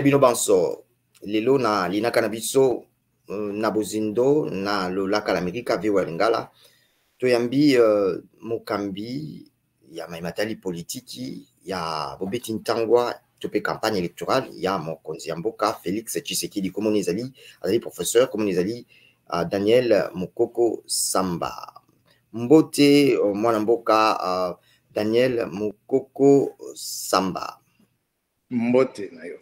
Bino banso lelo na linaka na biso na bozindo na lolaka la Amerika VOA Lingala toyambi mokambi ya mai matali politiki ya bobeti ntangwa to mpe campagne électorale ya mokonzi ya mboka Félix Tshisekedi. Komoni ezali azali professeur, komoni ezali Daniel Mukoko Samba. Mbote mwana mboka Daniel Mukoko Samba. Mbote na yo.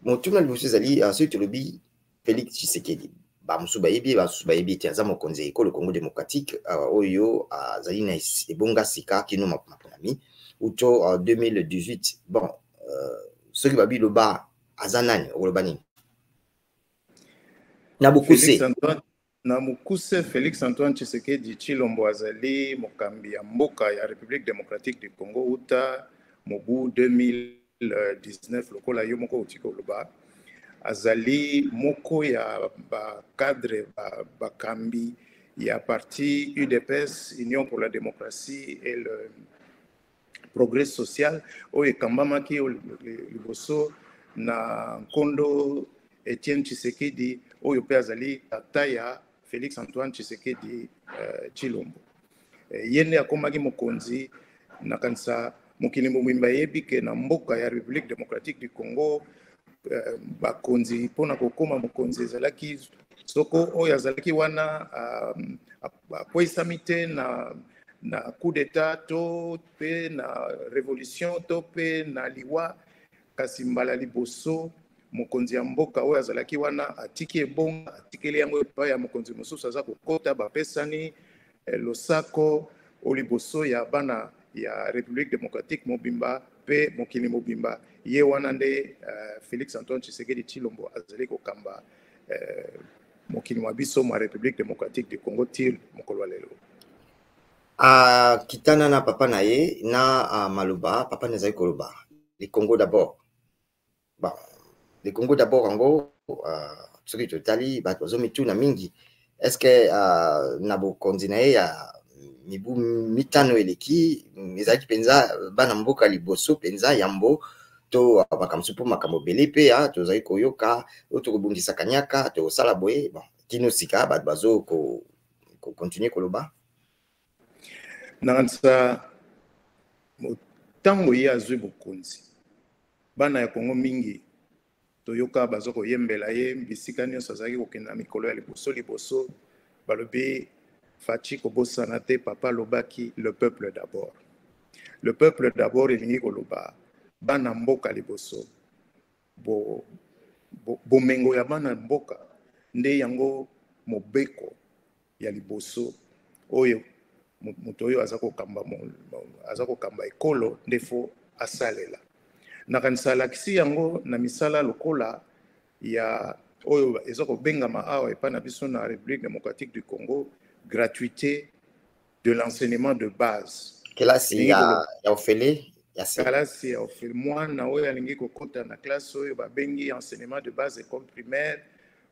Motuna liboso ezali soki tolobi Félix Tshisekedi, bamosusu bayebi, bamosusu bayebi te, aza mokonzi ya ekolo Congo démocratique oyo azali na ebonga sika kino maponami uto 2018. Bon, soki babi loba aza nani, okoloba nini na bokuse? Na mokuse, Félix Antoine Tshisekedi Tshilombo azali mokambi ya mboka ya République démocratique du Congo uta mobu 2019. Lokola yo moko outi koloba, azali moko ya bacadre, bakambi ya parti UDPS, Union pour la démocratie et le progrès social, oyo ekambamaki liboso na nkondo Etienne Tshisekedi, oyo mpe azali tata ya Félix Antoine Tshisekedi Tshilombo. Ye nde akomaki mokonzi. Nakanisa mokili mobimba eyebi ke na mboka ya République démocratique du Congo, bakonzi mpona kokóma mokonzi ezalaki soko oyo azalaki wana akweyisami te na coup d'état to mpe na révolution to mpe na liwa. Kasi mbala liboso mokonzi ya mboka oyo azalaki wana atiki ebonga, atikeli yango epai ya mokonzi mosusu aza kokota, bapesani losako o liboso ya bana ya République démocratique mobimba mpe mokili mobimba. Ye wana nde Félix Antoine Tshisekedi Tshilombo azali kokamba mokili mwa biso mwa République démocratique du Congo ti mokolo ya lelo. Akitana na papa na ye na maloba papa na azali koloba "le Congo d'abord". Bon, "le Congo d'abord" yango, soki totali, bato bazomituna mingi: est ce que na bokonzi na ye ya mibu 5 eleki ezalaki mpenza bana mboka liboso mpenza yambo to makambo mosusu? Mpo makambo ebele mpe tozali koyoka oyo tokobundisa kanyaka, tokosala boye. Bon, kino sika bato bazo kocontinue koloba. Nakanisa ntango ye azwi bokonzi, bana ya Kongo mingi toyoka baza koyembela ye bisika nyonso azalaki kokende. Na mikolo ya liboso liboso balobi: "Fatshi, kobosana te, papa alobaki 'le peuple d'abord'." Le peuple d'abord elingi koloba bana mboka liboso. Bomengo ya bana mboka nde yango mobeko ya liboso oyo moto oyo aza kokamba ekolo nde fo asalela. Nakanisa alakisi yango na misala lokola ya oyo eza kobengama awa epai na biso na République démocratique du Congo gratuité de l'enseignement de base. Kelasi ya ofele ya se. Kalasi ya ofele. Mwana oyo alingi kokɔta na classe oyo babengi enseignement de base, école primaire,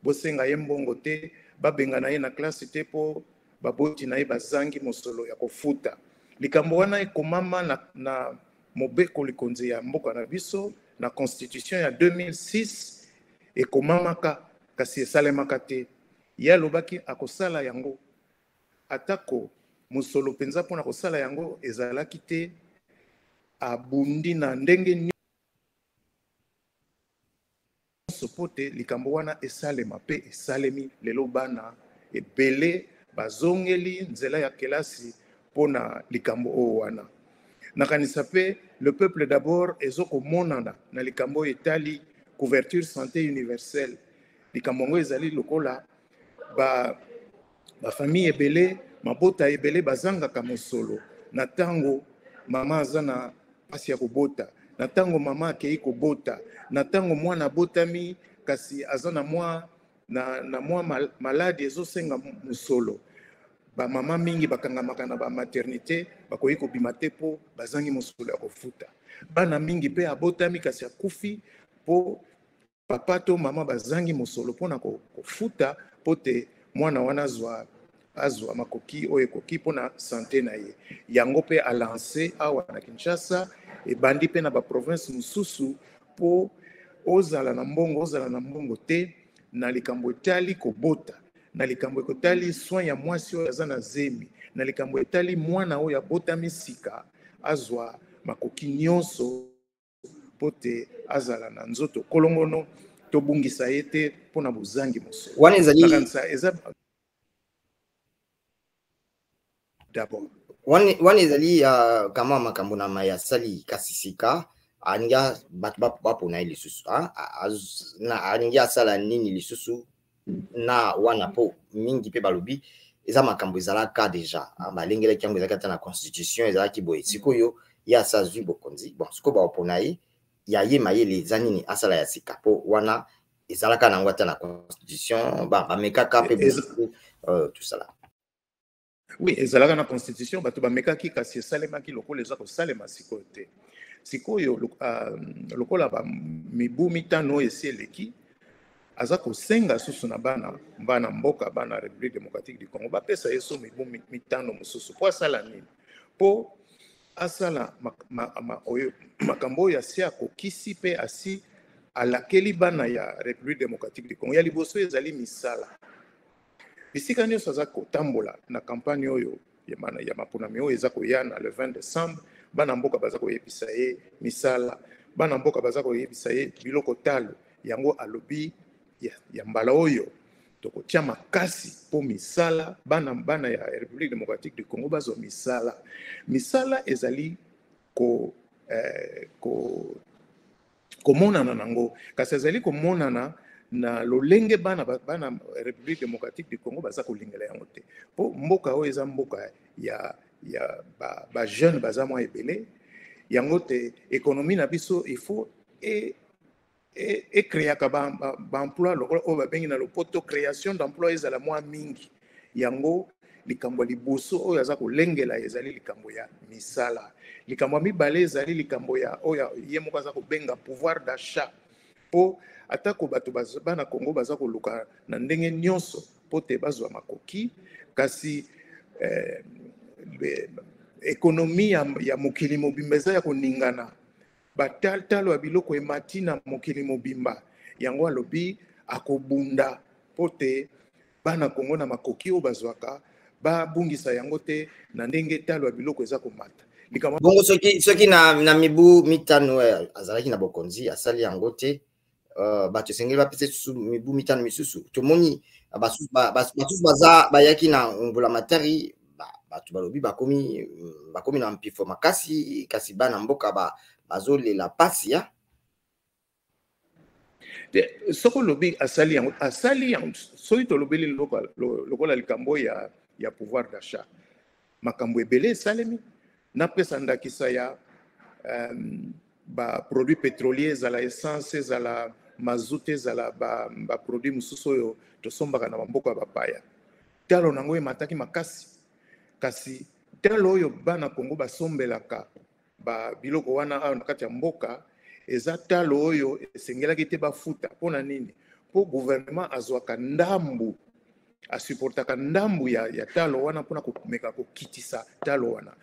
bosenga ye mbongo te, babengana ye na classe te mpo baboti na ye bazangi mosolo ya kofuta. Likambo wana ekomama na mobeko likonzi ya mboka na biso, na constitution ya 2006 ekomamaka, kasi esalemaka te. Ye alobaki akosala yango atako mosolo mpenza mpona kosala yango ezalaki te. Abundi na ndenge nyonso mpo te likambo wana esalema, mpe esalemi. Lelo bana ebele bazongeli nzela ya kelasi mpona likambo oyo wana. Nakanisa mpe le peuple d'abord ezokomonana na likambo oyo etali couverture santé universelle. Likambo yango ezali lokola bafamille ebele, mabota ebele bazangaka mosolo na ntango mama aza na mpasi ya kobota, na ntango mama akei kobota, na ntango mwana abotami kasi aza na mwa maladi ezosenga mosolo. Bamama mingi bakangamaka na bamaternité, bakoki kobima te mpo bazangi mosolo ya kofuta. Bana mingi mpe abotami kasi akufi mpo papa to mama bazangi mosolo mpona kofuta mpo te mwana wana azwa makoki oyo ekoki mpona santé na ye. Yango mpe alance awa na Kinshasa, ebandi mpe na baprovince mosusu, mpo Ozala na mbongo, ozala na mbongo te, na likambo etali kobota, na likambo ekotali soin ya mwasi oyo aza na zemi, na likambo etali mwana oyo abotami sika, azwa makoki nyonso mpo te azala na nzoto kolongono, tobungisa ye te mpo na bozangi mosolo. Wana ezali Nakanisa eza d'abord. Wana ezali kama makambo na mai asali, kasi sika alingi bato bapona ye lisusu, alingi asala nini lisusu na wana? Mpo mingi mpe balobi eza makambo ezalaka déjà, balengelaki yango, ezalaki ata na constitution, ezalaki boye. Sikoyo ye asa azwi bokonzi, bon, sikoyo baopona ye, ya ye mayele eza nini asala ya sika? Mpo wana ezalaka nango ata na constitution, bamekaka mpe tout ça là. Oui, ezalaka na constitution, bato bamekaki, kasi esalemaki lokola eza kosalema sikoyo te. Sikoyo lokola mibu 5 oyo esi eleki, aza kosenga susu na bana mboka, bana République démocratique du Congo, bapesa ye so mibu 5 mosusu. Mpo asala nini? Mpo asala makambo oyo asi akokisi mpe asi alakeli bana ya République démocratique du Congo. Ya liboso ezali misala. Bisika nyonso aza kotambola na campagne oyo ya maponami oyo eza koya na le 20 décembre, bana mboka baza koyebisa ye misala, bana mboka baza koyebisa ye biloko talo. Yango alobi ya mbala oyo tokotia makasi mpo misala, bana ya République démocratique du Congo bazwa misala. Misala ezali komonana nango, kasi ezali komonana na lolenge bana République démocratique du Congo baza kolingela yango te, mpo mboka oyo eza mboka ya ba jeune baza mwa ebele. Yango te, économie na biso, il faut ecréaka baemploi, lokola oyo babengi na lopoto création d'emploi, ezala mwa mingi. Yango likambo ya liboso oyo aza kolengela ezali likambo ya misala. Likambo ya mibale ezali likambo ya oyo ye moko aza kobenga pouvoir d'achat, mpo atako bato, bana Congo baza koluka na ndenge nyonso mpo te bazwa makoki, kasi économie ya mokili mobimba eza ya koningana, batalo ya biloko emati na mokili mobimba. Yango alobi akobunda mpo te bana Kongo na makoki oyo bazwaka babungisa yango te na ndenge talo ya biloko eza komata. Bongo soki na mibu 5 azalaki na bokonzi, asali yango te, bato esengeli bapesa susu mibu 5 misusu. Tomoni basusu baza bayaki na mbula matari, bato balobi bakomi na mpifo makasi, kasi bana mboka bazolela pasi ya Soki olobi asali yango, asali yango. Soki tolobeli lokola likambo ya pouvoir d'achat, makambo ebele esalemi. Napesa ndakisa ya baproduit pétrolier, ezala essence, ezala mazout, ezala baproduit mosusu oyo tosombaka na bamboka ya bapaya. Talo nango emataki makasi, kasi talo oyo bana Kongo basombelaka biloko wana awa na kati ya mboka eza talo oyo esengelaki te bafuta. Mpo na nini? Mpo gouvernement azwaka ndambu, asupportaka ndambu ya talo wana mpona komeka kokitisa talo wana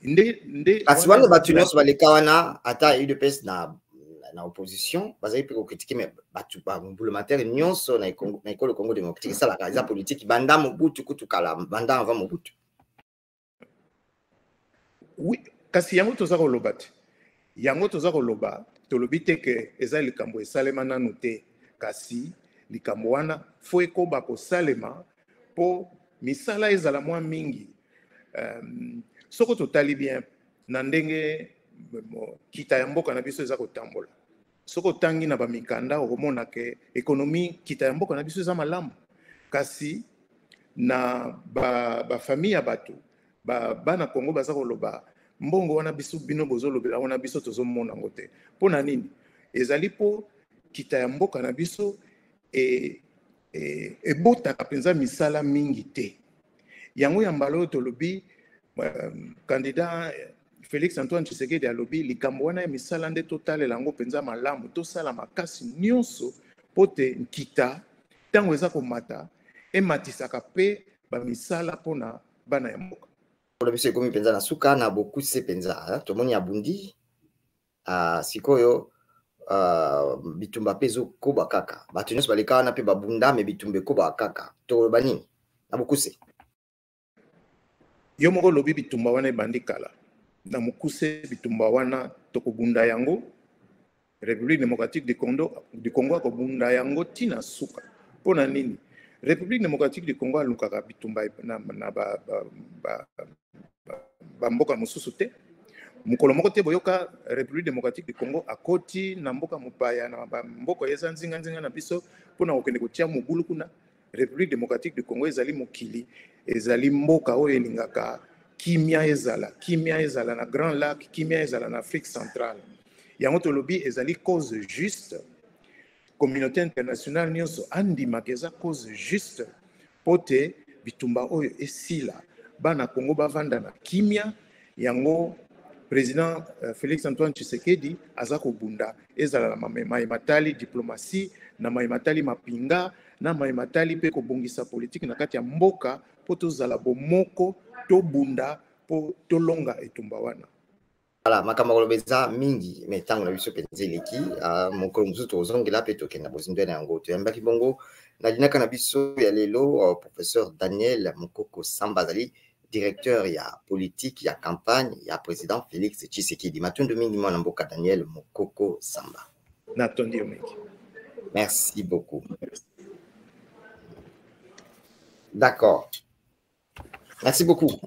nde. Kasi wana bato nyonso baleka wana, ata UDPS na opposition, bazali mpe kocritiquer. Me bato bambulamatari nyonso na ekolo Congo démocratique esalaka, eza politike banda Mobutu, kutu kala, banda avant Mobutu. Oui, kasi yango toza koloba te. Yango toza koloba, tolobi te ke eza likambo esalema nanu te, kasi likambo wana fo ekoba kosalema mpo misala ezala mwa mingi. Soko totali bien na ndenge kita ya mboka na biso eza kotambola, soki otangi na bamikanda, okomona ke économie, kita ya mboka na biso eza malamu, kasi na bafamille ya bato, bana Kongo baza koloba mbongo wana biso bino bozolobela wana, biso tozomona yango te. Mpo na nini? Ezali mpo kita ya mboka na biso ebotaka mpenza misala mingi te. Yango ya mbala oyo tolobi, candidat Félix Antoine Tshisekedi alobi likambo wana ya misala nde totalela yango mpenza malamu, tosala makasi nyonso mpo te nkita ntango eza komata ematisaka mpe bamisala mpona bana ya mboka. Mpona biso ekomi mpenza na suka. Na bokuse mpenza, tomoni abundi, sikoyo. Bitumba mpe ezokoba kaka, bato nyonso baleka wana mpe babunda, me bitumba ekobaka kaka. Tokoloba nini na bokuse? Yo moko olobi bitumba wana ebandi kala. Na mokuse, bitumba wana tokobunda yango. République démocratique du Congo akobunda yango ntina suka. Mpo na nini? République démocratique du Congo alukaka bitumba na bamboka mosusu te. Mokolo moko te boyoka République démocratique du Congo akoti na mboka mopaya, na bamboka eza nzinganzinga na biso, mpona kokende kotia mobulu kuna. République démocratique du Congo ezali mokili, ezali mboka oyo elingaka kimia ezala, kimia ezala na Grands Lacs, kimia ezala na Afrique centrale. Yango tolobi ezali cause juste. Communauté internationale nyonso andimaka eza cause juste, mpo te bitumba oyo esila, bana Congo bavanda na kimia. Yango président Félix Antoine Tshisekedi aza kobunda, ezala na maye matali diplomatie, na maye matali mapinga, na maye matali mpe kobongisa politike na kati ya mboka, mpo tozala bomoko, tobunda mpo tolonga etumba wana. Voilà, makambo koloba eza mingi, me ntango na biso mpenza eleki. Mokolo mosusu tozongela mpe tokenda bozindo na yango. Toyambaki bongo na linaka na biso ya lelo professeur Daniel Mokoko Samba, azali directeur ya politique ya campagne ya président Félix Tshisekedi. Matondo mingi, mwana mboka Daniel Mokoko Samba. Natondi yo mingi. Merci beaucoup. D'accord, merci beaucoup.